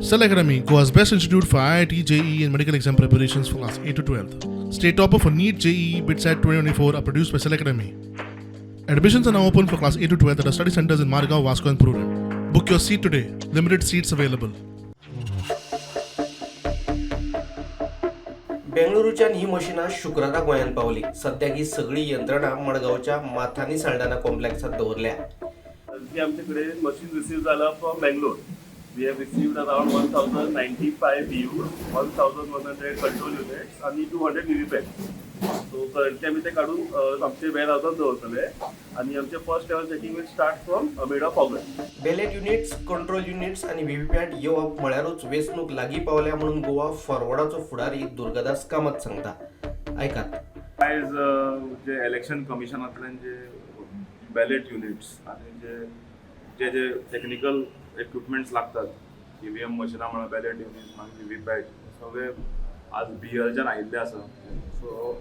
Cell Academy, Goa's best institute for IIT, JEE, and medical exam preparations for class 8 to 12. State topper for NEET, JEE, BITSAT 2024 are produced by Cell Academy. Admissions are now open for class 8 to 12 at our study centers in Margao, Vasco, and Prudent. Book your seat today. Limited seats available. बेंगळुरूच्यान ही मशिनां शुक्रारा गोंयांत पावली. सद्याक ही सगळी यंत्रणा मडगांवच्या Mathany Saldana कॉम्प्लेक्सात दवरल्या. जी आमचे कडेन मशीन रिसीव जाला from Bangalore. We have received around 1095 VU, 1100 control units आनी 200 VVPAT. So currently आमी ते काडून आमचे वेअर हावसान दवरतले आनी आमचे first level checking will start from mid of August. Ballot units, control units आनी व्हीव्हीपॅट येवप म्हळ्यारूच वेंचणूक लागीं पावल्या म्हणून गोवा फॉरवर्डाचो फुडारी दुर्गादास कामत सांगता. आयकात. आयज जे इलेक्शन कमिशनांतल्यान जे बॅलेट युनिट्स आनी जे जे जे टॅक्निकल इक्विपमेंट्स लागतात, ईव्हीएम मशिनां म्हणा, बॅलेट युनिट्स, मागीर व्हीव्हीपॅट, सगळे आज बीएलच्यान आयिल्ले आसा. सो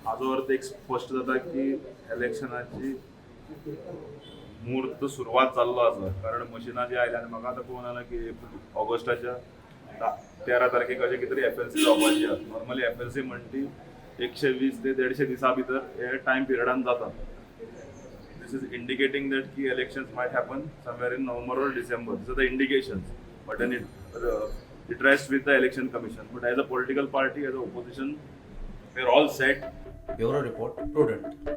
हाजो अर्थ एक स्पश्ट जाता की इलेक्शनाची मुहूर्त सुरवात जाल्लो आसा, कारण मशिनां जी आयल्या आनी म्हाका आतां पळोवन जालां की ऑगस्टाच्या 13 तारखेक अशें कितें तरी एफ एल सी जावपाची आसा. नॉर्मली एफ एल सी म्हणटा ती 120 ते 150 दिसां भितर हे टायम पिरियडान जाता. This is indicating that की elections might happen somewhere in November or December. These are the indications, but then it rest with the Election Commission. But as a political party, as a opposition, we are all set. Bureau report, Prudent.